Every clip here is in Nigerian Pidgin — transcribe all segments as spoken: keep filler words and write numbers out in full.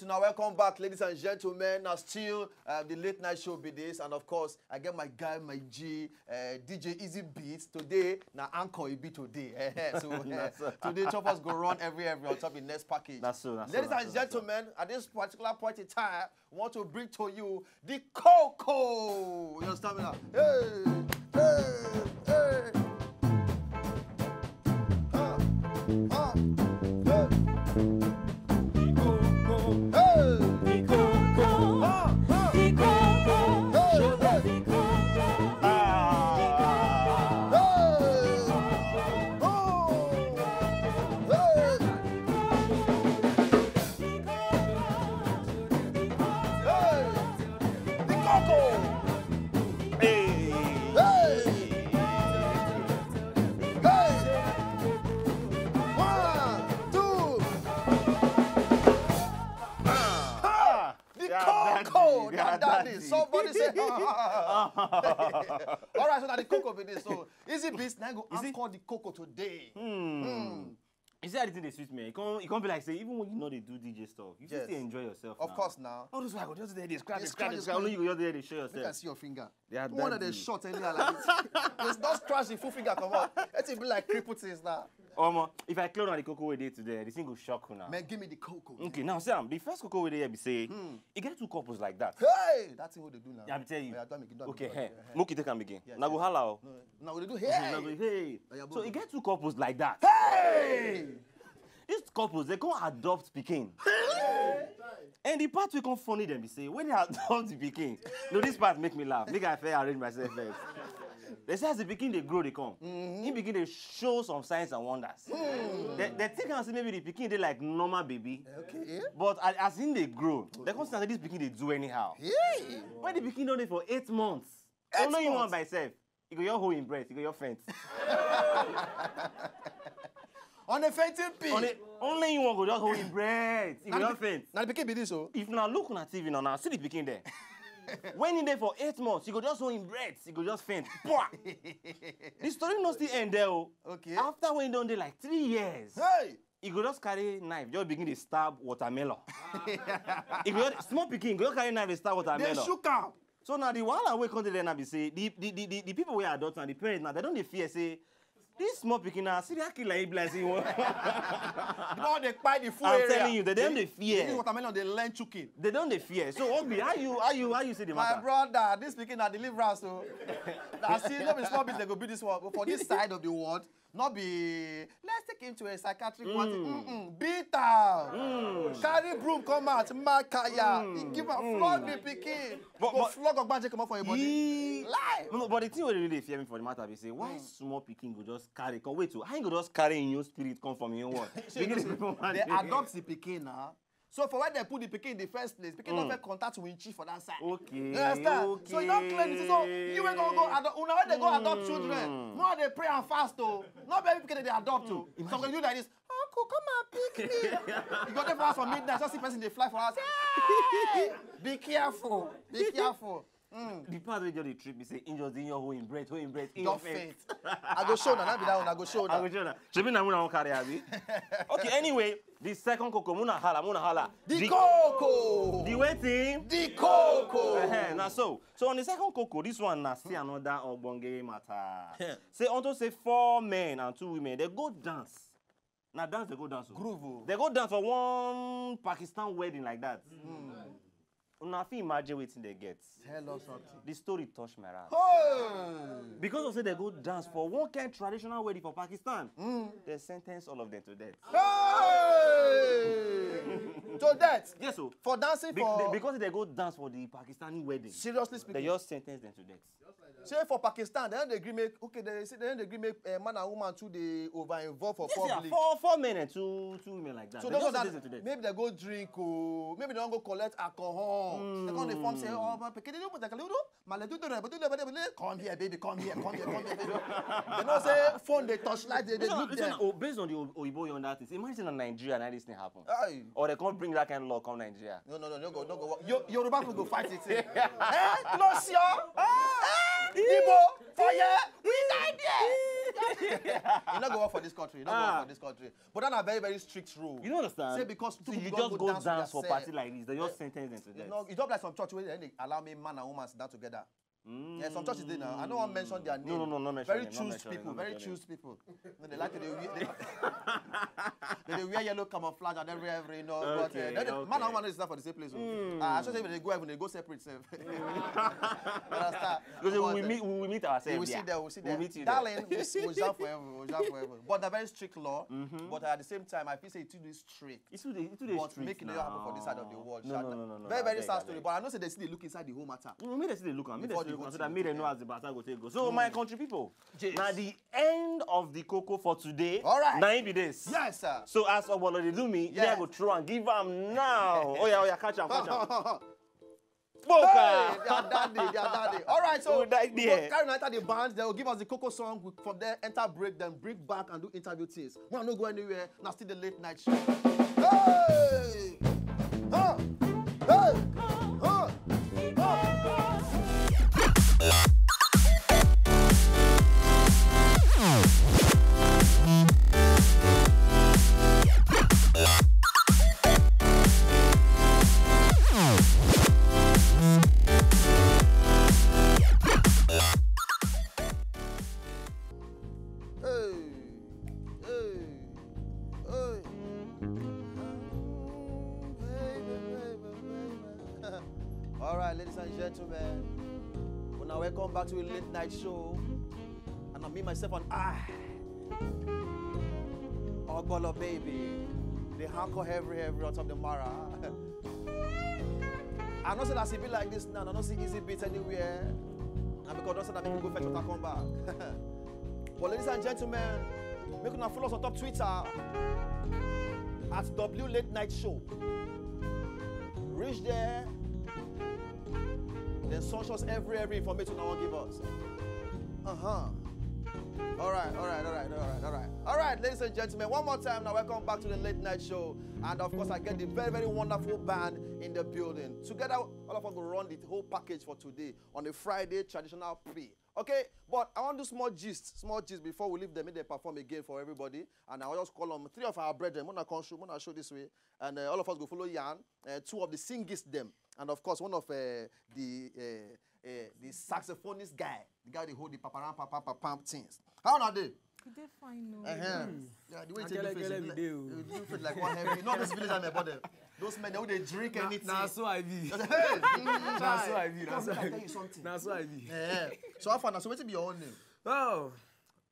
Now, welcome back, ladies and gentlemen. Now, still uh, the late night show be this, and of course, I get my guy, my G, uh, D J Easy Beats. Today, now anchor e be today. Eh, eh, so, eh, today, Choppers go run every every on top the next package. That's so. That's so, ladies that's and so, that's so. Gentlemen, at this particular point in time, we want to bring to you the coco. You understand me now? Hey, hey, hey. Ah, ah, hey. Hey. Ah, ah. Hey, hey. Oh. Hey. Hey. The coco. Hey. Hey. Hey. One, two. Ah. The coco. Their daddy. Somebody say. All right, so now the coco be this. So Easy Beats now go anchor the coco today. Hmm. You see how the thing dey sweet me? E come, e come be like say even when you know they do D J stuff, you still enjoy yourself. Of course now. All those while go just there, they scratch, they scratch, they scratch. Only you go just there, they show yourself. Make I see your finger. One of the short anyhow like this. Just scratch the full finger come out. Let it be like cripple things now. Omo, if I clone on the coco wey dey today, the thing go shock you now. Man, give me the coco. Okay, now see am. The first coco wey dey here be say, e get two couples like that. Hey, that thing wey dey do now. Yeah, I tell you. Yeah, do am again, do am again, do am again. Okay, hey, make you take am again. Yes, yes. Now go holla o. No, now we dey do hey. Now go hey. So e get two couples like that. Hey! These couples, they come adopt pikin. And the part wey come funny dem be say, when they adopt the pikin, no, this part make me laugh. Make I fair arrange myself first. They say as the pikin dey grow, they come. He begin dey show some signs and wonders. They, they think am say maybe the pikin dey like normal baby. Okay. But a- as him dey grow, they come see say this pikin dey do anyhow. Hey! When the pikin don dey for eight months, only you one by self. You go your hold him breath, you go your faint. On a fainting pin. On a, only you one go just hold him breath. You go your faint. Now the pikin be this o. If na look na T V now, now see the pikin there. When he dey for eight months, you go just hold him breath, you go just faint. Pwah! The story no still end there o. Okay. After when he don dey like three years, hey! He go just carry knife, just begin dey stab watermelon. He go just, small pikin go just carry knife dey stab watermelon. They shook am. So now the wahala wey come dey there now be say the the the the, the people wey adopt am, the parents now, they don dey fear say this small pikin na serial killer, he be like say he wan. Don dey kpai the full area. I'm telling you, they don dey fear. This watermelon dey learn chuking. They don dey fear. So Obi, how you how you how you see the matter? My brother, this pikin na deliverance o. Na see, no be small business go be this one. But for this side of the world, no be let's take him to a psychiatric ward. Mm-mm. Beat am. Mm. Carry broom come out, makaya. Mm. He give am flog the pikin. But, go but flog Ogbanje comot for your body. Lie. No, no, but the thing wey really dey fear me for the matter be say why small pikin go just carry come wait o, how he go just carry him own spirit come from him own world? Begin dey people man. They adopt the pikin now. So for where they put the pikin in the first place, pikin don first contact with chief for that side. Okay. You understand? So you don claim it. So you wey go go adopt, una wey dey go adopt children, no dey pray and fast o. No be every pikin dey adopt o. Some go do like this. Uncle, come and pick me. You go there for house for midnight, just see person dey fly for house. Hey! Be careful. Be careful. Mm. The part wey just dey trip me say, "Angels in your home, breath, home, breath, in your face." I go show na, na be that one. I go show na. I go show na. Shebi na una wan carry abi? Okay, anyway, the second coco, muna hala, muna hala. The coco. The wetin? The coco. Uh-huh, na so. So on the second coco, this one na see another ogbonge matter. Say unto say four men and two women, they go dance. Na dance they go dance o. Groove o. They go dance for one Pakistan wedding like that. Mm. Una fit imagine wetin they get. Tell us something. The story touch my heart. Hey! Because of say they go dance for one kind traditional wedding for Pakistan, they sentence all of them to death. Hey! To death? Yes o. For dancing for because they go dance for the Pakistani wedding. Seriously speaking. They just sentence them to death. Say for Pakistan, they don't agree make, okay, they say they don't agree make uh, man and woman too they over involve for public. Four four men and two two women like that. So they just sentence them to death. Maybe they go drink o, maybe they don't go collect alcohol. Mm. They come dey form say, "Oh, my pikin, you know, my little, come here, baby, come here, come here, come here, baby." They know say phone they touch light, they, they look there. Oh, based on the oyibo you that is, imagine in Nigeria now this thing happen. Aye. Or they can't bring that kind of law come Nigeria. No, no, no, no go, no go. Yo, Yoruba people go fight it. Eh? Close your. Eh? Igbo, fire. We die there. E no go work for this country. E no go work for this country. But that na very, very strict rule. You no understand? Say because two people just go dance for party like this, they just sentence them to death. No, e just like some church wey dem dey allow me man and woman sit down together. Yeah, some churches dey now. I no wan mention their name. No, no, no, no mention. Very choose people, very choose people. No, they like to dey wear, they, they dey wear yellow camouflage and every, every, you know. But uh, man and woman no dey sit down for the same place. Ah, I sure say they go heaven, they go separate self. You understand? Because we meet, we will meet ourselves. We will see there, we will see there. Darling, we will jam for heaven, we will jam for heaven. But na very strict law. But at the same time, I feel say e too dey strict. But make e no happen for this side of the world. No, no, no, no, no. Very, very sad story. But I know say they still dey look inside the whole matter. We make they still dey look am. Make they still dey look am so that make they know as the matter go take go. So my country people, na the end of the koko for today. All right. Na im be this. Yes, sir. So as Ogbolo dey do me, me I go throw and give am now. Oh yeah, oh yeah, catch am, catch am. Boka! Hey, their daddy, their daddy. All right, so we go carry enter the band. They will give us the koko song. We, from there, enter break, then bring back and do interview things. Una no go anywhere. Na still the late night show. Hey! Huh! Hey! Huh! Hey, hey, hey. All right, ladies and gentlemen, we now welcome back to a late night show. And I mean myself and I, Ogbolo baby, the hardcore every every out of the Mara. I know say that e be like this now. I no see easy beat anywhere. And because I don't say that, make you go fetch water, come back. But ladies and gentlemen, make una follow us on top Twitter at W Late Night Show. Reach there, then suspicious every every information I wan give us. Uh huh. All right, all right, all right, all right, all right. All right, ladies and gentlemen, one more time now, welcome back to the late night show. And of course, I get the very, very wonderful band in the building. Together, all of us go run the whole package for today on a Friday traditional pay. Okay, but I wan do small gist, small gist before we leave them, make they perform again for everybody. And I wan just call on three of our brethren. Una come show, una show this way. And uh, all of us go follow yarn. Uh, two of the singist them. And of course, one of uh, the uh, uh, the saxophonist guy, the guy wey dey hold the paparam papam papam things. How una dey? We dey fine, no. Uh-huh. Yeah, the way you take do face, you do face like one heavy. Not this village I'm about them. Those men, they dey drink anything. Na so I be. Hey, na so I be. Come, make I tell you something. Na so I be. Yeah. So how far now? So wetin be your own name? Oh,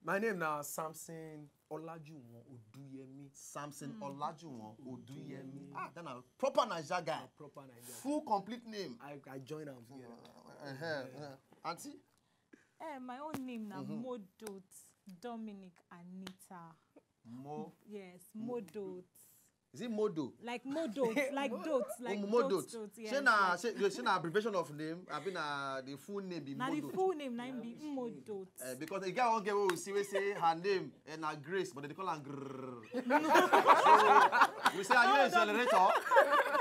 my name na Samson Olajuwon Oduyemi. Samson Olajuwon Oduyemi. Ah, that na proper Naija guy. Na proper Naija. Full complete name. I, I join am together. Uh, uh, uh. Auntie? Eh, my own name na Modot Dominic Anita. Mo. Yes, Modot. Is it Modo? Like Modot, like dots, like Modot. Dots, dots, yes. Shey na, shey, shey na abbreviation of name? Abi na the full name be Modot? Na the full name na im be Modot. Eh, because the guy one girl wey we see wey say her name eh, na Grace, but they call am Grrr. So we say, are you a generator?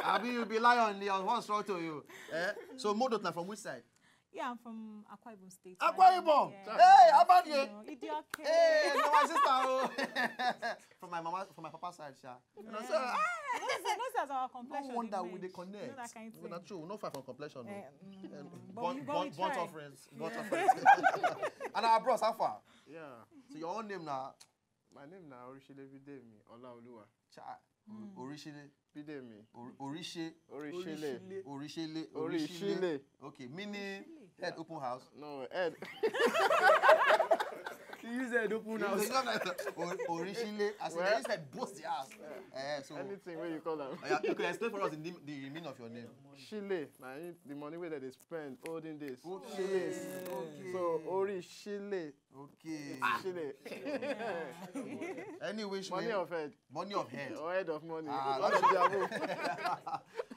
Abi you be lion? What's wrong to you? Eh? So Modot na from which side? Yeah, I'm from Akwa Ibom State. Akwa Ibom. Yeah. Hey, Abadie. Idioke. Hey, no, my sister. Oh. From my mama, from my papa side, sha. You know, so, ah. You know, say, you know, say as our complexion, no wonder we dey connect. You know that kind of thing. Not true. We not far from complexion. Eh, mm, but burnt offerings, burnt offerings. And our bros, how far? Yeah. So your own name now? My name na Orishile Bidemi Olaoluwa. Cha. Orishile. Bidemi. Orishe. Orishile. Orishile. Orishile. Orishile. Okay, meaning head open house. No, head. You use head open house. Orishile. As in, they use head boast the house. Eh, so anything where you call them. Yeah, you can explain for us the, name, the meaning of your name. Shile. Na the money where they spend olden days. Okay. So Orishile. Okay. Shile. Any which way. Money of head. Money of head. Or head of money. Ah,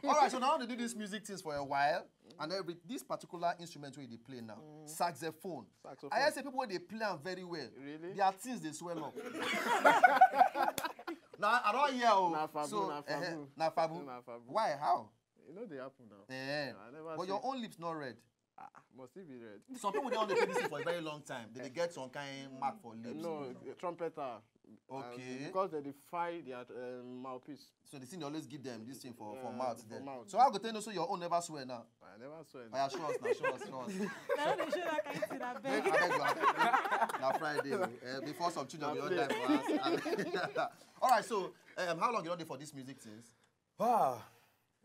all right, so now they do these music things for a while, and every this particular instrument wey they play now, saxophone. Saxophone. I hear say people wey dey play am very well. Really? Their things dey swell up. Now I don't hear. Oh, na fabu, so, na fabu. Eh, na fabu. Na fabu. Why? How? E no dey happen now. Eh. But your own lips not red. Ah, must it be red? Some people dey on the P D C for a very long time. They dey get some kind mark for lips. No, trumpeter. Okay. And because they dey file their um, mouthpiece. So the thing they always give them this thing for, for Yeah, mouth for there. Mouth. So how go tell you so your own never swear now? I never swear. Oya, show us now, show us, show us. Now they show that kind of thing, I beg. Abeg, abeg, abeg. Na Friday, uh, before some children Na will die for us. All right, so um, how long you don dey for this music things? Ah,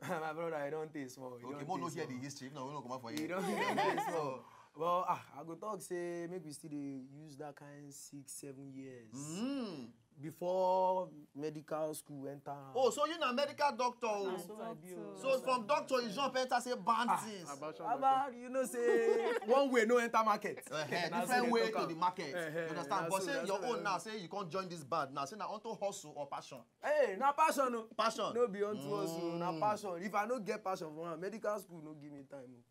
my brother, I don't think small. You Okay, don't more no think hear the small. History. If not, we no come out for You here. Don't think small. So, Well, ah, I go talk say make we still dey use that kind six, seven years Mm. before medical school enter. Oh, so you na medical doctor? Oh. Na so I be o. So from doctor, you jump enter say bad things. About About you know say one way no enter market. Uh-huh, Na so different they way talk to am. The market. Uh-huh, You understand? na But so say na your so own na now, say you can't join this band now. Say na onto hustle or passion. Hey, na passion o. Passion. No be unto us o, na Mm. passion. If I no get passion for am, medical school no give me time o.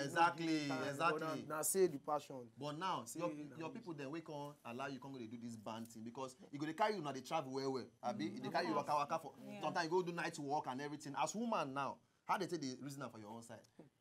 Exactly, Time, but exactly. Na, na say the passion. But now, Say your, na your me. People then we can't allow you can't go dey do this band thing because you go dey carry you now dey travel well well. Abi, they carry you waka waka for. Yeah. Sometimes you go do night work and everything. As woman now, how they take the reason am for your own side?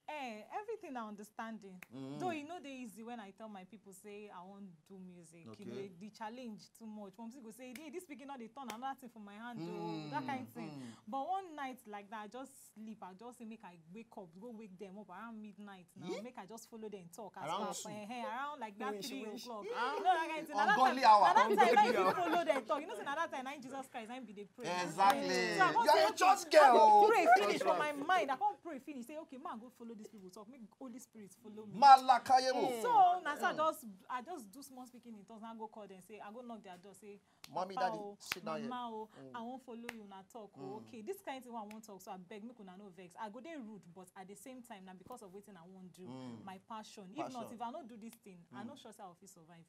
Eh, everything na understanding. Mm. Though e no dey easy when I tell my people say I wan do music, you know, Okay. The challenge too much. Mom go say, "Hey, this pikin no dey turn another thing for my hand o," Mm, that kind thing. Mm. But one night like that, I just sleep. I just say make I wake up, go wake them up around midnight now. Eh? Make I just follow them talk as Around per two. Eh, eh, around like that Wish, three wish. O'clock. Ah. You know that kind of thing. Na that Ungodly time, hour. Na that time Ungodly I hour. Follow them talk. You know, say na that time na Jesus Christ na be the prayer. Exactly. So I go You say, are a "Okay, church I go girl. Pray finish for my mind. I can't pray finish. Say, okay, man, go follow these people talk. Make Holy Spirit follow me." Malakayebo. So na so I just I just do small speaking in tongues. Now go call them. Say I go knock their door. Say, Mommy, "Papa Daddy, o, sit down here." Mama o, Mm. I won't follow you now talk. Oh, Mm. okay, this kind of thing I won't talk. So I beg, make una no vex. I go dey rude, but at the same time, now because of wetin I won't do, Mm. my passion. If not, Passion. If I no do this thing, I Mm. no sure say I fit survive.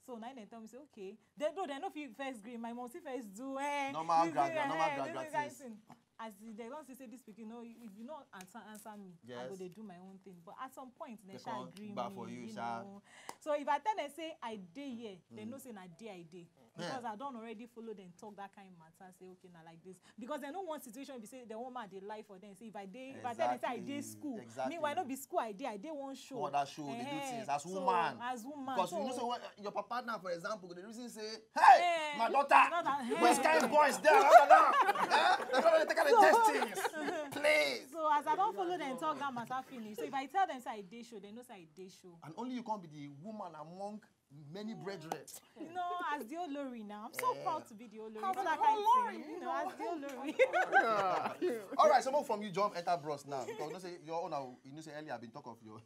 So now they tell me say, okay. They do, they no fit first gree. My mom see first do, eh, Normal this gragra, thing, normal eh, gragra this kind things. Thing. As the, they don't say, say this pikin, no, if you no answer, answer me, I go Yes. dey do my own thing. But at some point, they They shall come agree back me, for you, you sha. Know. So if I tell them say I dey here, they Mm. know say na there I dey. Because Yeah. I don't already follow them talk that kind of matter. Say, okay, na like this. Because they no want situation be say the woman dey lie for them. Say if I dey, if I tell them say I dey Exactly, school, exactly. Meanwhile, no be school I dey, I dey one show. What that show, they do Eh, things as so, woman. As woman, Because you know, so so what, your papa now, for example, the reason say, "Hey, Eh, my daughter, daughter, which eh. Kind boys there?" Eh? They don't take care of So these things. Please. So as I don't follow them talk that matter finish. So if I tell them say I dey show, they know say I dey show. And only you can't be the woman among many brethren. You know, as the Olori now, I'm so Eh. Proud to be the Olori. As You know that kind of Olori, thing. You you know, know. As the Olori. Yeah. All right, so move from you, John, enter bros now. Because you know say your own, now, you know say earlier I've been talk of your.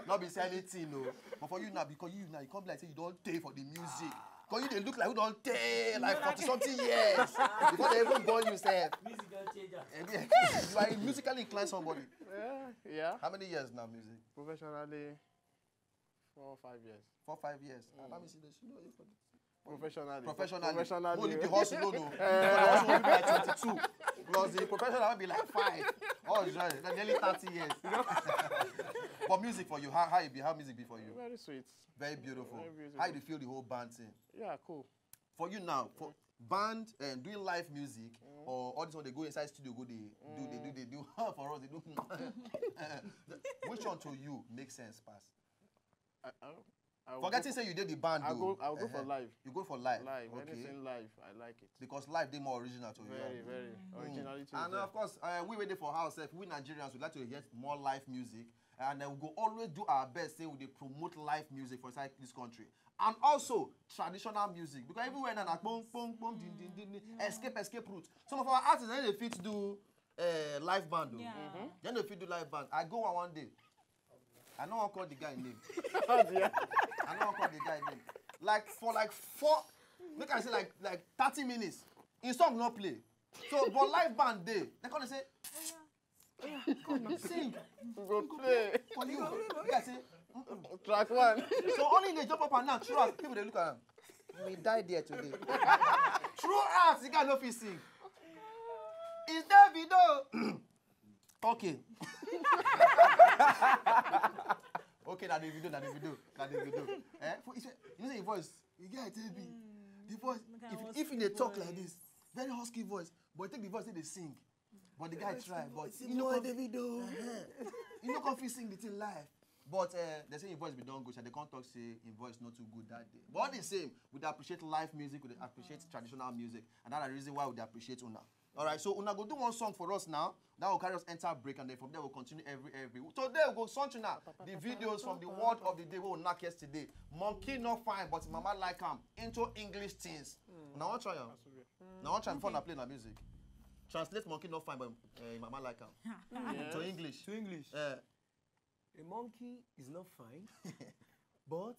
Not be say anything, no. But for you now, because you now you come be like say you don't pay for the music. Because you they look like who don't pay like forty something years before they even born yourself. Music don't change am. You are a musically inclined somebody. Yeah, yeah. How many years now, music? Professionally, four or five years. Four, five years. Ah, let me see this. You know, you for Professionally. Professionally. Professionally. Only the hustle, no, no. Eh. The hustle will be like twenty-two. Plus the professional will be like five. Oh, joy, like nearly thirty years. But music for you, how, how it be? How music be for you? Very sweet. Very beautiful. Very beautiful. How you feel the whole band thing? Yeah, cool. For you now, for band and doing live music, Mm. Or all this one they go inside studio, go they do, they do, Mm. They do. For us, they do. Which one to you makes sense, pass? I, I don't, I will Forgetting go say you did the band, I though. Go, I will go for Uh-huh. Live. You go for live. Live, Okay. Anything live, I like it. Because live, they more original to you. Very, very Mm. Originality is And there. Of course, uh, we waiting for house. If we Nigerians would like to hear more live music, and uh, we go always do our best. Say we dey promote live music for inside this country, and also traditional music because everywhere na na boom, boom, boom, din, din, din, din, escape, escape route. Some of our artists, then they fit do uh, live band. Though. Yeah. Mm-hmm. Then they fit do live band. I go one one day. I no wan call the guy name. I no wan call the guy name. Like for like four, make I say like like thirty minutes. In song no play. So but live band day. They come say, "Oya, come now, sing." Go play. For you, you guys say, "Mm-mm." Track one. So only they jump up and down. Throughout, people they look at him. We die there today. Throughout, the guy no fit sing. It's Davido. Okay. Okay, na the video, na the video, na the video. Eh? For, you say, you know the voice. You get it, baby. The voice. If if they talk like this, very husky voice, but take the voice say they sing. But the guy try, but you know Davido. Uh-huh. You no come fit sing the thing live. But uh, they say him voice be don go, so they come talk say him voice not too good that day. But all the same, we dey appreciate live music, we dey appreciate traditional music, and that's the reason why we dey appreciate una. All right, so una go do one song for us now. That will carry us enter break, and then from there we'll continue every every. Today we go something now. The videos from the word of the day we will knock yesterday. Monkey not fine, but mama like am into English things. Now I try am. Now I try before I play na music. Translate monkey not fine, but uh, mama like am to English. To English. Uh, A monkey is not fine, but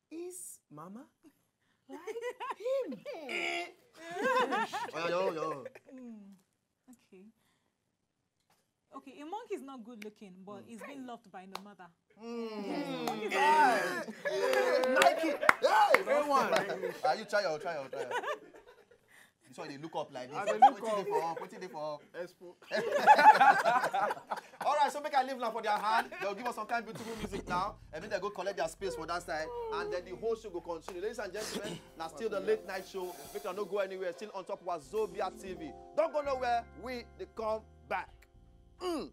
his mama like him. Oh, yeah, yo, yo. Okay. Okay, a monkey is not good looking, but he's being loved by no mother. Nike. Hey! Are you try your try your try your. This one they look up like this. I dey look Wetin dey up. For up? Wetin dey for up? Expo. All right, so make I leave now for their hand. They'll give us some kind of beautiful music now, and then they go collect their space for that side, and then the whole show go continue. Ladies and gentlemen, now still the late night show. Make I no go anywhere. Still on top Wazobia T V. Don't go nowhere. We they come back. Mm.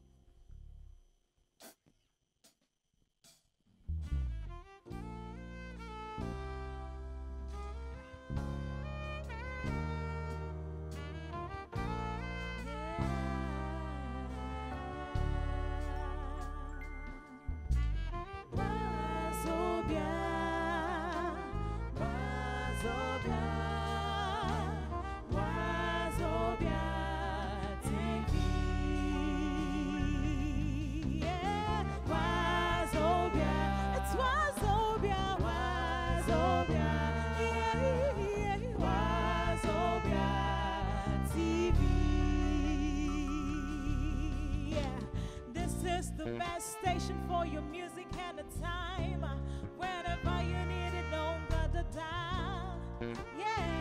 This is the best station for your music and the time. Whenever you need it, don't got the dial. Yeah.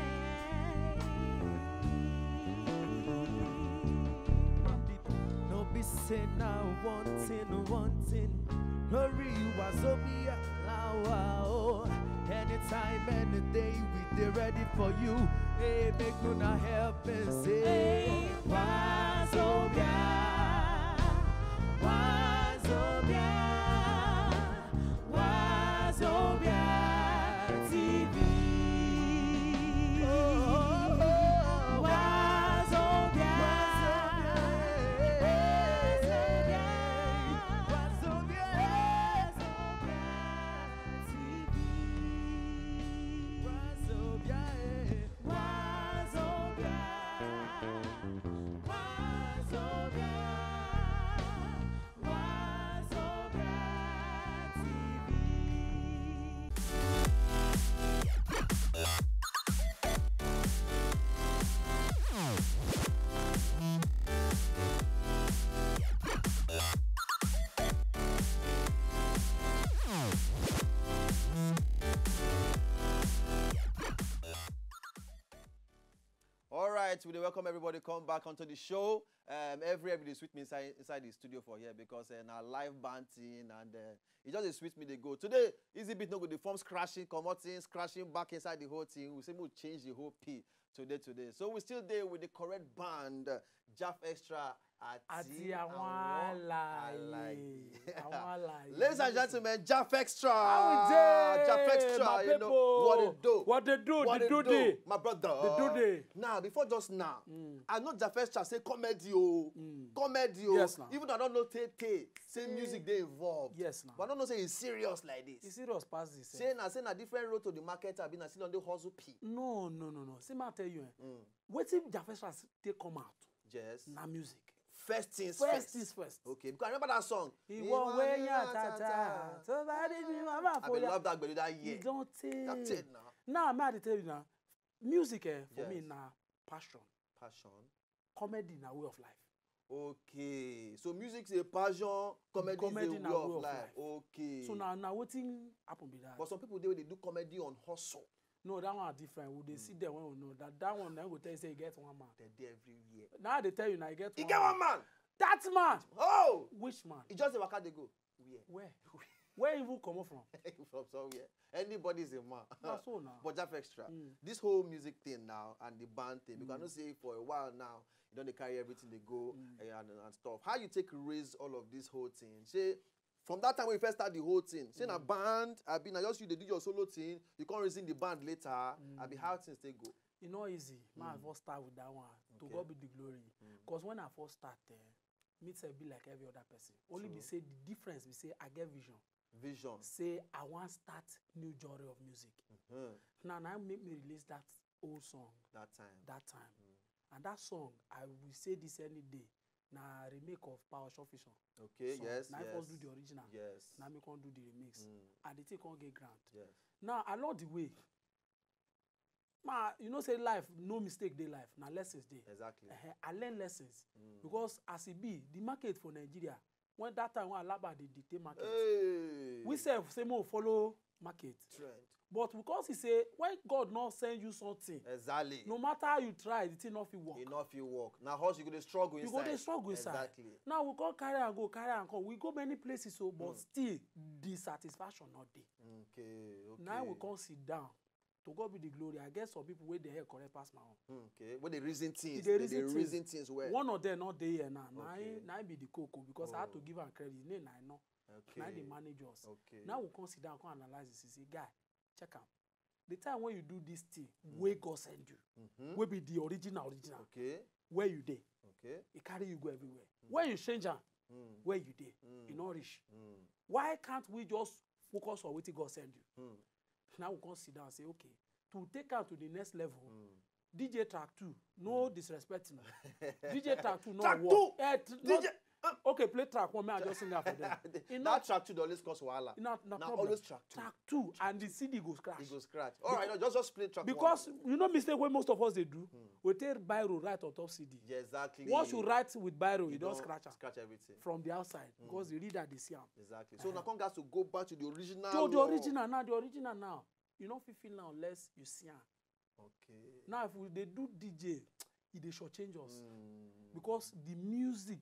No be say now one thing, one thing. Glory was Obia Lawa. Oh. Anytime, any day, we dey ready for you. Hey, make una help me say, hey, Wazobia, Wazobia, Wazobia T V. Oh, oh, oh, oh. Wazobia, Wazobia, Wazobia T V. Wazobia, eh. Wazobia, Wazobia, Wazobia T V. All right, we dey welcome everybody come back onto the show. Um, every every day sweet me inside inside the studio for here because uh, na live band thing and uh, e just dey sweet me dey go. Today, Easy Beat no go dey form scratching, commoting, scratching back inside the whole thing. We say we change the whole P today today. So we still dey with the correct band, uh, Jaf Extra àti Àti àwọn alààyè. Àwọn alààyè. Ladies and gentlemen, Jaf Extra. How we dey, Jaf Extra, my you know people? what they do. What they do, What the they do they. My brother. The do they. Now, before just now, I know Jaf Extra say comedy o. Comedy o. Yes, now. Even though I don't know Tay Tay, say music dey involved. Yes, now. But I don't know say it's serious like E this. serious pass this. Say na say na different road to the market, abi na still on the hustle P. No, no, no, no. See, ma tell you, eh. Wetin Jaf Extra take come out Yes. na music. First things First first. Things first. Okay, because I remember that song. Ìwọ wé yàn tata tó bá rí mi màmá I been fòyà. love that gbẹ̀du that year. Ìdán tè. That's it now. Now, ma dey tell you now, music eh, for me Yes. na passion. Passion. Comedy na way of life. Okay, so music is a passion, comedy, Comedy is a na way way of of life. Life. Okay. So na na wetin happen be that. But some people dey wey dey do comedy on hustle. No, that one are different. We dey see them when we know that that one na go tell you say you get one man. They dey everywhere. Now they tell you now you get You one. get one man. That man. Oh, Which man? he just dey waka dey go. Where? Where? Where you even comot from? From somewhere. Anybody is a man. Na so now. But Jaf Extra, Mm. this whole music thing now and the band thing, because I know say for a while now, you don dey carry everything dey go Mm. eh, and, and stuff. How you take raise all of this whole thing? Say from that time when you first start the whole thing, say na Mm. band, I be na just you dey do your solo thing. You come reason the band later. I be Mm. how things take go. E no easy. Make I Mm. first start with that one. To Okay. God be the glory. Mm. Because when I first start, eh, me sef be like every other person. Only be True. say the difference be say I get vision. Vision. Say I wan start new genre of music. Mhm. Now, now make me release that old song That time. that time. Mm. And that song, I will say this any day. Na remake of Power Shop Vision. Okay. Song. Yes. Na Yes. I first do the original. Yes. Na me come do the remix. Mm. And the thing come get grand. Yes. Now, along the way, ma, you know say life, no mistake dey life. Na lessons dey. Exactly. Eh, I learn lessons. Mm. Because as e be, the market for Nigeria, when that time when Alaba dey dictate market, Hey. we sef say make we follow market. Trend. But because he say when God no send you something, Exactly. No matter how you try, the thing no fit work. E no fit work. Na hustle, you go dey struggle You inside. Go dey struggle inside. Exactly. Now we come carry and go, carry and come. We go many places, so but Mm. still the satisfaction not dey. Okay. Okay. Now we come sit down. To God be the glory. I get some people wey dey head correct pass my own. Mm, okay. When they reason things, They they, they reason things. Reason things well. One of them not dey here now. Now Okay. I, now I be the coco because I had to Oh. Give am credit. His name na I know. Okay. Now they manage us. Okay. Now we come sit down, come analyze this. Say, guy, check am. The time when you do this thing, Mm. wey God send you, Mm-hmm. wey be the original original, Okay. Where you dey? Okay. E carry you go everywhere. Mm. Where you change am, Mm. Where you dey? Mm. E no reach. Mm. Why can't we just focus on wetin God send you? Mm. Now we come sit down and say, okay, to take am to the next level, Mm. D J track two, no disrespect me. D J track two no Track work. two! Eh, tr- D J, not- okay, play track one, may I just sing that for them. E no That track two dey always cause wahala. na na Na problem. Always track two. Track two and the C D go scratch. E go scratch. All right, no, just just play track Because one. You know mistake wey most of us dey do. Hmm. We take biro write on top C D. Yeah, exactly. Once you write with biro, you, You don don scratch am scratch everything. From the outside Hmm. Because the reader dey see am. Exactly. So Uh-huh. Now come gas to go back to the original. So the law. Original now, the original now, you no fit feel am unless you see am. Okay. Now if we dey do D J, e dey shortchange us Mm. Because the music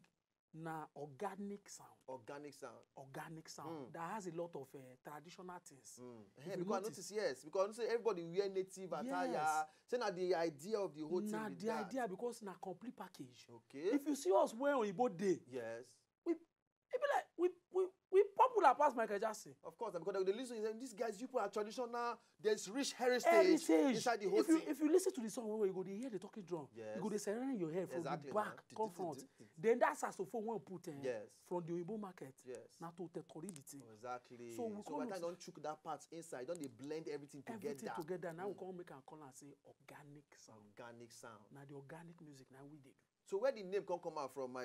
na organic sound. Organic sound. Organic sound Mm. That has a lot of uh, traditional things. Mm. If Eh, you because I notice- notice, yes, because I notice everybody wear native attire. Yes. Say na the idea of the whole Na thing be the that. Idea because na complete package. Okay. If you see us wear oyibo dey, Yes. e be like we we we popular pass Michael Jackson. Of course, because they listen. These guys, you people are traditional. There's rich heritage, Heritage. Inside the whole If you thing. If you listen to the song, wey you go dey hear the talking drum. Yes. You go dey serenade your head from Exactly the back now. come front. Then that saxophone wey we put eh, Yes. From the oyibo market. Yes. Na to totori the thing. Exactly. So we So come by the time know don chook that part inside, don dey blend everything together. Everything together now we Mm. Come make am call am say organic sound. Organic sound. Na the organic music na we dey do. So where the name come come out from? Uh,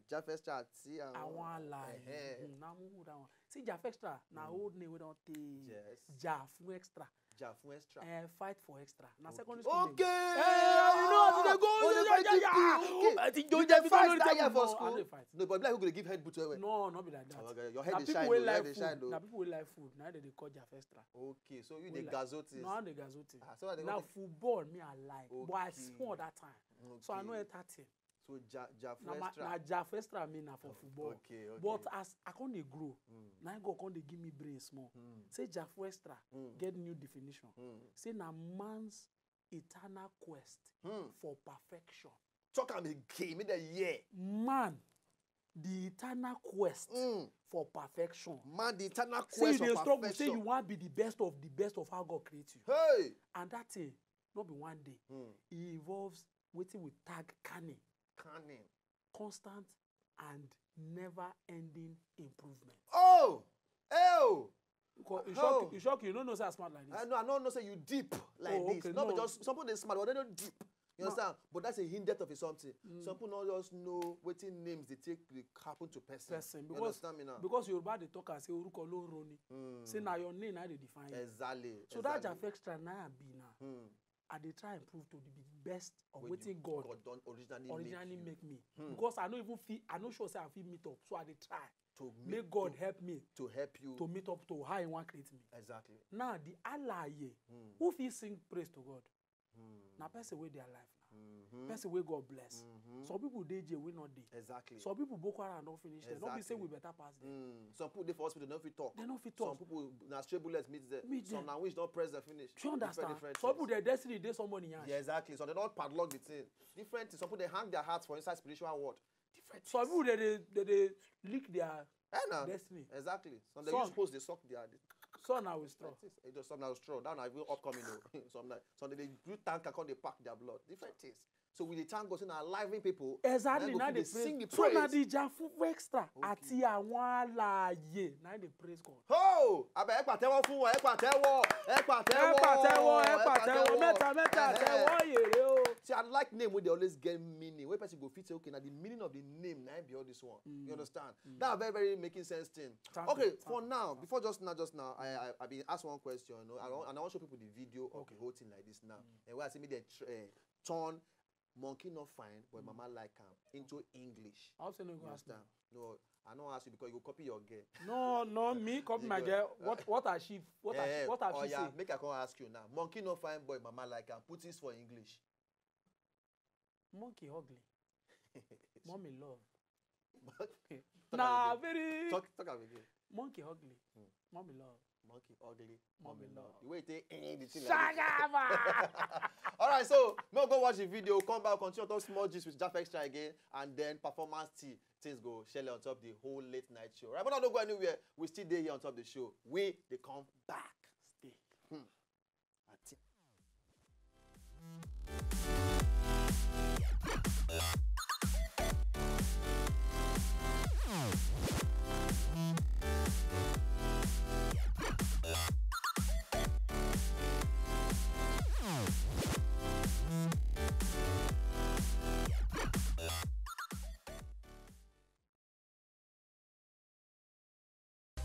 Jafestra Ati Àwọn Alààyè. Ẹhẹ́n. Mm, na mo hold that one. See Jafestra na Mm. Old name wey don tey. Yes. Ja fún extra. Ja fún extra. Eh, fight for extra. Na Okay. Secondary school name. Okay. Eh, you know, Ah, they go, oh, they they go, fight yeah, people. yeah. Okay. I think You you dey dey fight know that the year for football. school? I dey fight. No, but like who go dey give head boot well well? No, no be like that. Oh, okay. Your Na head dey people shine. wey Oh, your head like dey shine. food. Na Oh. People wey like food. Na they dey call Jafestra. Okay, so you We dey like- gazo things. No, I dey gazo thing. Ah, so I dey Na want football me I like, but I Okay. small that time, so I no Okay. Enter thing. So Ja Ja Na ma- Fuestra. Na Jafestra me na for football. Okay, okay. But as I come dey grow, Mm. Na God come dey give me brain small. Mm. Say Jafestra Mm. Get new definition. Mm. Say na man's eternal quest Mm. For perfection. Talk am again, make dem hear. Man, the eternal quest Mm. For perfection. Man, the eternal Say quest you of dey struggle. Say perfection. You wan be the best of the best of how God create you. Hey! And that thing no be one day. Mm. E involves wetin we tag canning. Canning. Constant and never ending improvement. Oh! Oh! Because you Oh. shock, you shock, you no know say I smart like this. I know, I no know say you deep like Oh, this. okay, Not no. Just something dey smart, but they don't deep. You No. Understand? But that's a hidden depth of something. Mm. Some people no just know wetin names dey take dey happen to person. Person, You because- understand me now? Because Yoruba dey talk and say orúkọ ló ń roni. Mm. Say na your name na dey define you. Exactly. So that Exactly. Jafextra na I be now. Mm. I dey try improve to be the best of Wey wetin you- God God don originally, originally make, make me. Hmm. Because I no even fit, I no sure say I fit meet up. So I dey try. To Make God help me to help you. To meet up to how He wan create me. Exactly. Now the alaye, Hmm. Who fit sing praise to God? Na person wey their life na. Person wey God bless. Some people dey jail, we not dey. Exactly. Some people Boko Haram don finish. They don't be say we better pass them. Some people dey for hospital, they no fit talk. They no fit talk. Some people na stray bullets meet them. Meet them. Some na wish don press them finish. Do you understand? Some people, their destiny dey somebody yansh. Yeah, exactly. So they don't padlock the thing. Different things. Some people, they hang their hearts for inside spiritual world. Different things. Some people, they, they, they, they lick their destiny. Exactly. Some they use hose, they suck their. Some na with straw. Some na with straw. That na even upcoming though. Some na, some they do tanker, come they pack their blood. Different things. So we dey thank God say na living people. Exactly. Now they sing the praise. So na the Jafu Extra àti àwọn alààyè na dey praise God. Ho! Abeg, ẹ pàtẹ́wọ́ fún wọn, ẹ pàtẹ́wọ́, ẹ pàtẹ́wọ́, ẹ pàtẹ́wọ́, ẹ pàtẹ́wọ́, mẹ́ta, mẹ́ta, àtẹ́wọ́, yèrè o. See, I like name wey dey always get meaning. Wey person go fit say, okay, na the meaning of the name na be all this one. You understand? That very, very making sense thing. Okay, for now, before just now, just now, I, I, I been ask one question, you know, I want, and I want show people the video of the whole thing like this now. And where I see me they tr- eh, turn monkey not fine, but mama like am into English. I also no go ask me. No, I no ask you because you go copy your girl. No, no, me copy my girl. What, what has she, what has she, what has she say? Make I come ask you now. Monkey not fine, but mama like am. Put this for English. Monkey ugly. Mommy love. Talk am again. Very talk, talk am again. Monkey ugly. Mommy love. Monkey ugly. Mommy love. The way you take eh, the thing like this. Shagaba! All right, so now go watch the video. Come back, continue to talk small gist with Jaf Extra again, and then performance tea. Things go shell on top the whole late night show. Right, but don't go anywhere. We still dey here on top the show. We dey come back. Stay.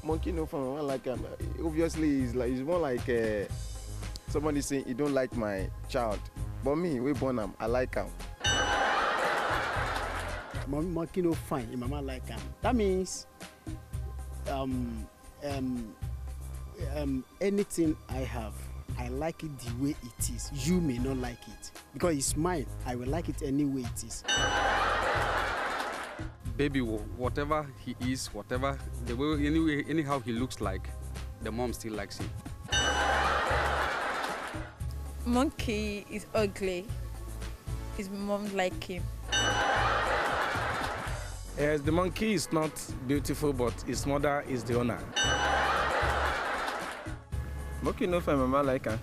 Monkey no fun, I like am. Obviously, it's like, it's more like uh, somebody saying he don't like my child, but me, we born am, I like am. Mon- monkey no fine, him mama like am. That means, um, um, um, anything I have, I like it the way it is. You may not like it because it's mine. I will like it any way it is. Baby, whatever he is, whatever the way, anyway, anyhow he looks like, the mom still likes him. Monkey is ugly. His mom like him. Yes, the monkey is not beautiful, but his mother is the owner. Monkey no fine, mama like her.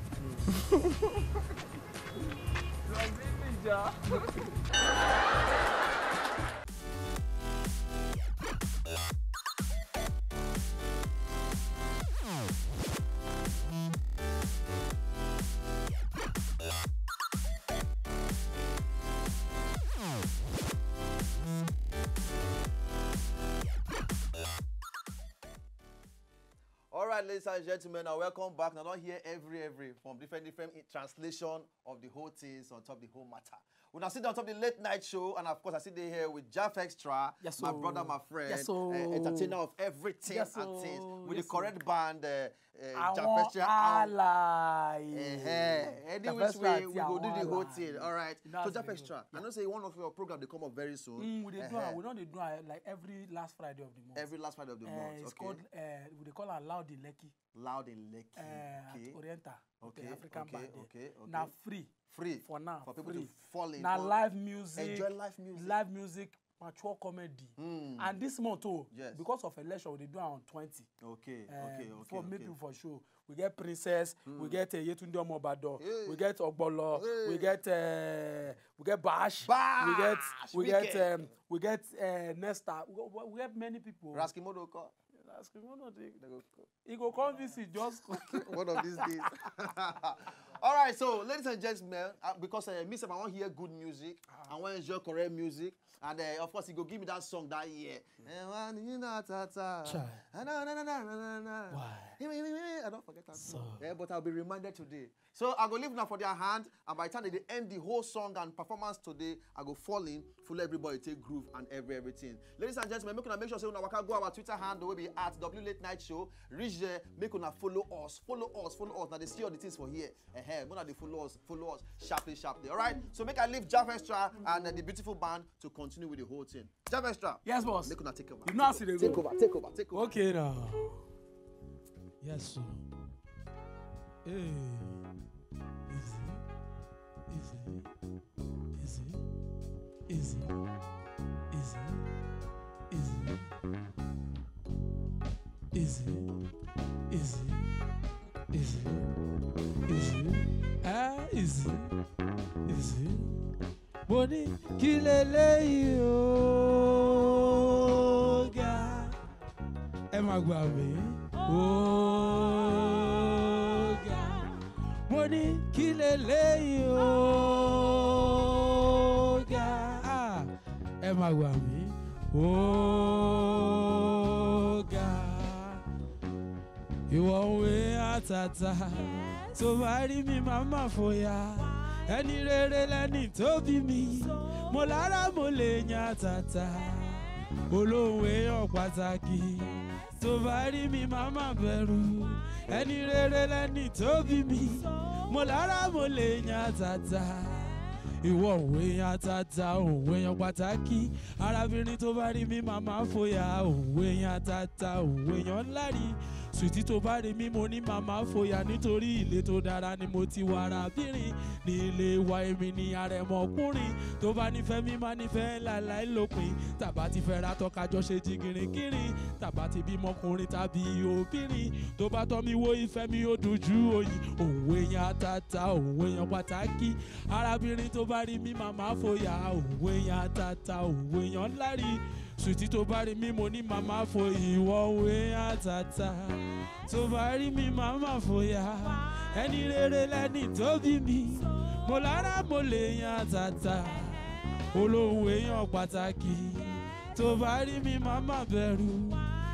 All right, ladies and gentlemen, now welcome back. Now don't hear every every from different different translation of the whole things on top the whole matter. When I sit down top the late night show, and of course I sit there here with Jaf Extra, yes, my brother, my friend, yes, uh, entertainer of everything, yes, and things, with the correct band. Uh, uh, Jaf Extra, allies. Uh-huh. Any which way we go do the whole thing. All right. So Jaf Extra, I know say one of your program they come up very soon. Mm, we dey do am. We don dey do am like every last Friday of the month. Every last Friday of the month. It's called, uh, we dey call am Loud in Lekki. Loud in Lekki. Uh, okay. At Oriental. Okay, African bar there. Okay, okay. Na free. Free for now. For people to fall in. Na live music. Enjoy live music. Live music, mature comedy. And this month too, yes, because of election, we dey do am on twenty. Okay, okay, okay. For make people for show. We get Princess, we get, uh, Yetunde Omobado, we get Ogbolo, we get, uh, we get Bash, we get, we get, um, we get, uh, Nesta. We, we, we get many people. Raskimodo come. Raskimodo dey. They go come. He go come visit just one of these days. All right, so ladies and gentlemen, uh, because, uh, me sef, I wan hear good music, I wan enjoy correct music. And uh, of course, he go give me that song that year. Eh, one, you know, ta, ta. Chai. Ah, na, na, na, na, na, na, na. Why? Hey, wait, wait, wait, wait, I don't forget that So- song. Eh, but I'll be reminded today. So I go leave now for their hand, and by the time they end the whole song and performance today, I go fall in, full everybody take groove and every everything. Ladies and gentlemen, make una make sure say una waka go our Twitter handle will be at W Late Night Show. Reach there, make una follow us, follow us, follow us. Now they see all the things for here. Eh, eh, una dey follow us, follow us sharply, sharply. All right. So make I leave Jeff Extra and uh, the beautiful band to continue with the whole thing. Jeff Extra. Yes, boss. Make una take over. You know how to dey Take go. over, take over, take over. Okay now. Yes, sir. Hey. Easy. Easy. Easy. Easy. Easy. Easy. Easy. Easy. Easy. Easy. Ah, easy. Easy. Mo ní kí leléyìí ó ga. Ẹ máa gbà mí. Ó ga. Mo ní kí leléyìí ó ga. Ah, ẹ máa gbà mí. Ó ga. Ìwọ òwe àtàtà tó bá rí mi máa má fòyà. Ẹni rere lẹ́ni tó bí mi. Mo lára mo lè yan àtàtà. Olóhùn èèyàn pàtàkì tó bá rí mi máa má bẹ̀rù. Ẹni rere lẹ́ni tó bí mi. Mo lára mo lè yan àtàtà. Ìwọ òwe yan àtàtà, òwe yan pàtàkì. Arábìnrin tó bá rí mi máa má fòyà. Òwe yan àtàtà, òwe yan ńlá rí. Sweetie tó bá rí mi mo ní máa má fòyà nítorí ilé tó dára ni mo ti wà arábìnrin. Ní ilé wa èmi ni àrẹ̀mọkùnrin. Tó bá nífẹ̀ẹ́ mi máa nífẹ̀ẹ́ láláì lópin. Tàbá ti fẹ́ ra tọ́kájọ́ ṣe jìgìrìgìrì. Tàbá ti bímọ ọkùnrin tàbí obìnrin. Tó bá tọ́ mi wo ìfẹ́ mi ó dùn ju oyin. Òwe yan àtàtà, òwe yan pàtàkì. Arábìnrin tó bá rí mi máa má fòyà. Òwe yan àtàtà, òwe yan ńlá rí. Sweetie tó bá rí mi mo ní máa má fò ìwọ òwe yan àtàtà. Tó bá rí mi máa má fòyà. Ẹni rere lẹ́ni tó bí mi. Mo lára mo lè yan àtàtà. Olóhùn èèyàn pàtàkì. Tó bá rí mi máa má bẹ̀rù.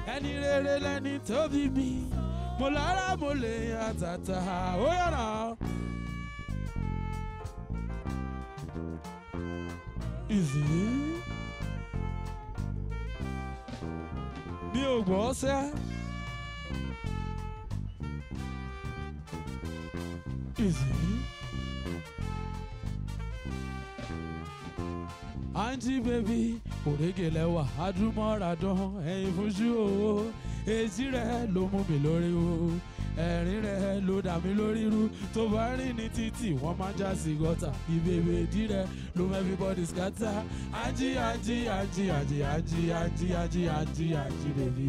Ẹni rere lẹ́ni tó bí mi. Mo lára mo lè yan àtàtà. Ó yàrá. Easy. Mi ò gbọ́ sẹ́. Easy. Aunty baby, òrèké lẹ́wà, adúmọ̀ràdán, ẹ̀yìn fúnṣú o. Èsì rẹ̀ ló mú mi lórí o. Ẹ̀rín rẹ̀ ló dà mí lórí rú. Tó bá rìn ní títì, wọ́n máa já sí gọ́tà. Ìbèbè ìdí rẹ̀ ló mú everybody scatter. Aunty, aunty, aunty, baby.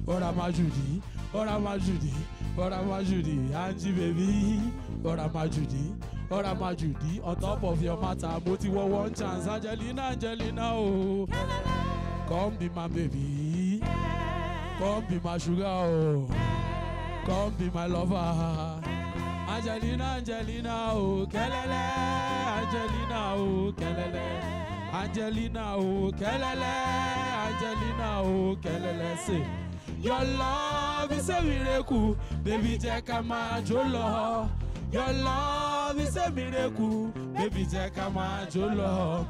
Ọ̀rá máa jù dí, ọ̀rá máa jù dí, ọ̀rá máa jù dí. Aunty baby, ọ̀rá máa jù dí, ọ̀rá máa jù dí. On top of your matter, mo ti wọ one chance. Angelina, Angelina o. Come be my baby. Come be my sugar o. Come be my lover. Angelina, Angelina o, kẹ́lẹ́lẹ́. Angelina o, kẹ́lẹ́lẹ́. Angelina o, kẹ́lẹ́lẹ́. Angelina o, kẹ́lẹ́lẹ́. Say, your love is a miracle, baby, jẹ́ ká máa jó lọ. Your love is a miracle, baby, jẹ́ ká máa jó lọ.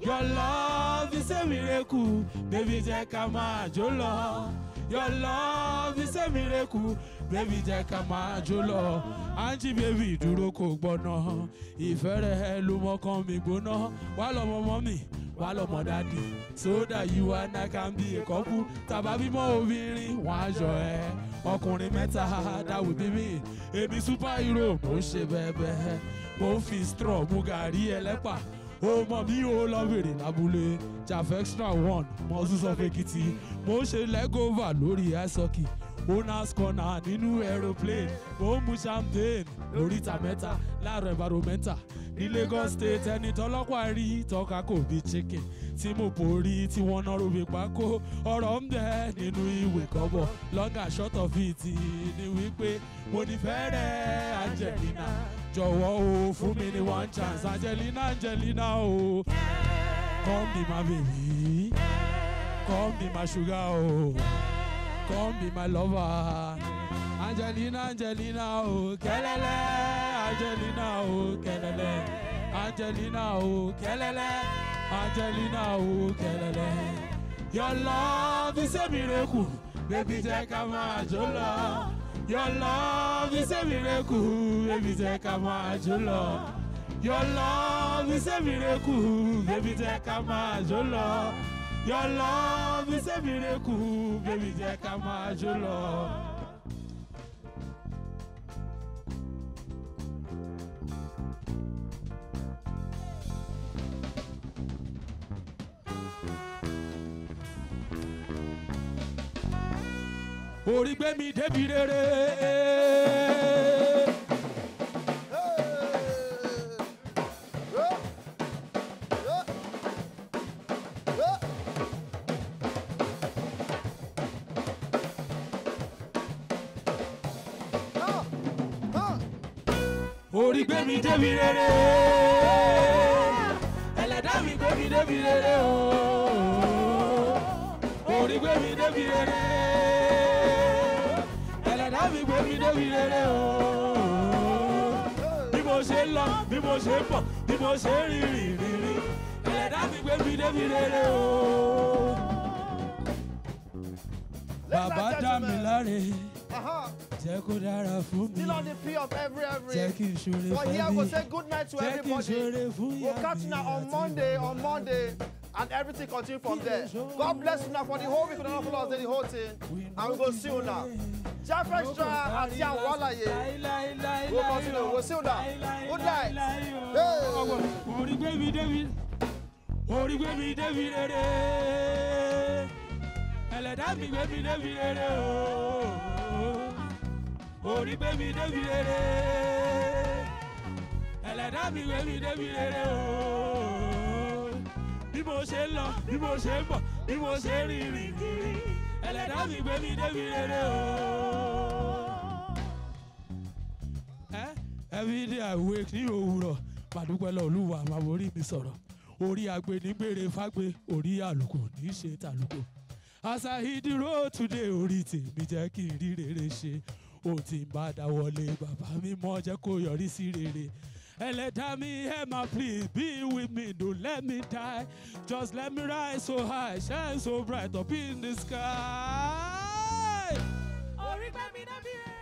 Your love is a miracle, baby, jẹ́ ká máa jó lọ. Your love is a miracle, baby, jẹ́ ká máa jó lọ. Aunty baby, dúró kò gbọ́ná. Ìfẹ́ rẹ̀ ló mọ́kàn mi gbóná. Wá lọ́mọ mọ́mì, wá lọ́mọ dádì. So that you and I can be a couple. Tàbá bímọ obìnrin, wọ́n á yọ ẹ́. Ọkùnrin mẹ́ta, that will be me. Èmi superhero, mò ń ṣe bẹ́ẹ̀bẹ́ẹ̀. Mò ń fi straw mu gàrí ẹlẹ́pà. Ó mọ̀ mí ó lọ bèrè lábúlé. Jaf Extra One, Moses of Ekiti. Mò ń ṣe leg over lórí ice hockey. Owners corner nínú aeroplane. Mò ń mu champagne lóríta mẹ́ta láàárọ̀ environmental. Ní Lagos State, ẹni tọ́lọ́pàá rí tọ́ka kò bí chicken. Tí mo borí tí wọ́n ná rúbi pákó. Ọ̀rọ̀ ń bẹ nínú ìwé kọ́bọ̀. Long and short of it ni wípé mo nífẹ̀ẹ́ rẹ̀ Angelina. Jọ̀wọ́ o, fún mi ní one chance. Angelina, Angelina o. Come be my baby. Come be my sugar, oh. Come be my lover. Angelina, Angelina, oh, kelele. Angelina, oh, kelele. Angelina, oh, kelele. Angelina, oh, kelele. Your love is a miracle. Baby, jẹ́ ká máa jó lọ. Your love is a miracle. Baby, jẹ́ ká máa jó lọ. Your love is a miracle. Baby, jẹ́ ká máa jó lọ. Your love is a miracle. Baby, jẹ́ ká máa jó lọ. Orí gbé mi débi rere. Orí gbé mi débi rere. Ẹlẹ́dàá mi gbé mi débi rere o. Orí gbé mi débi rere. Ẹlẹ́dàá mi gbé mi débi rere o. Bí mo ṣe ń lọ, bí mo ṣe ń bọ̀, bí mo ṣe ń rìn rìn rìn rìn. Ẹlẹ́dàá mi gbé mi débi rere o. Bàbá dá mi láre. Uh-huh. Jẹ́ kó dára fún mi. Still on the P of every, every. Jẹ́ kí n ṣoore fún mi. For here, we go say good night to everybody. Jẹ́ kí n ṣoore fún ìyá mi. We'll catch you now on Monday, on Monday, and everything continue from there. God bless you now for the whole week. We don't follow us the whole thing, and we go see you now. Jeff Extra àti àwọn àlàyé. We'll continue. We'll see you now. Good night. Hey. Orí gbé mi débi. Orí gbé mi débi rere. Ẹlẹ́dàá mi gbé mi débi rere o. Orí gbé mi débi rere. Ẹlẹ́dàá mi gbé mi débi rere o. Bí mo ṣe ń lọ, bí mo ṣe ń bọ̀, bí mo ṣe ń rìn rìn rìn rìn. Ẹlẹ́dàá mi gbé mi débi rere o. Eh? Every day I wake ní òwúrọ̀, màá dúpẹ́ lọ Olúwa, màá borí mi sọ̀rọ̀. Orí agbe ní gbére fágbe, orí àlùkò ní ṣe tàlùkò. As I hit the road today, orí tèmi jẹ́ kí n rí rere ṣe. Ó ti ń bá dáwọ́lé, bàbá mi mọ́ jẹ́ kó yọrí sí rere. Ẹlẹ́dàá mi, hear my plea, be with me, don't let me die. Just let me rise so high, shine so bright up in the sky. Orí gbé mi débi rere.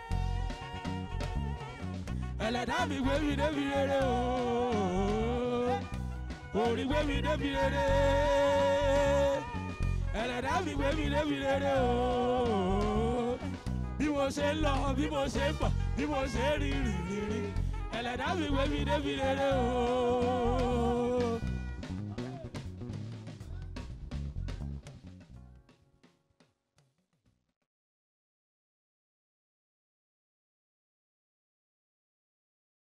Ẹlẹ́dàá mi gbé mi débi rere o. Orí gbé mi débi rere. Ẹlẹ́dàá mi gbé mi débi rere o. Bí mo ṣe ń lọ, bí mo ṣe ń bọ̀, bí mo ṣe ń rìn rìn rìn rìn. Ẹlẹ́dàá mi gbé mi débi rere o.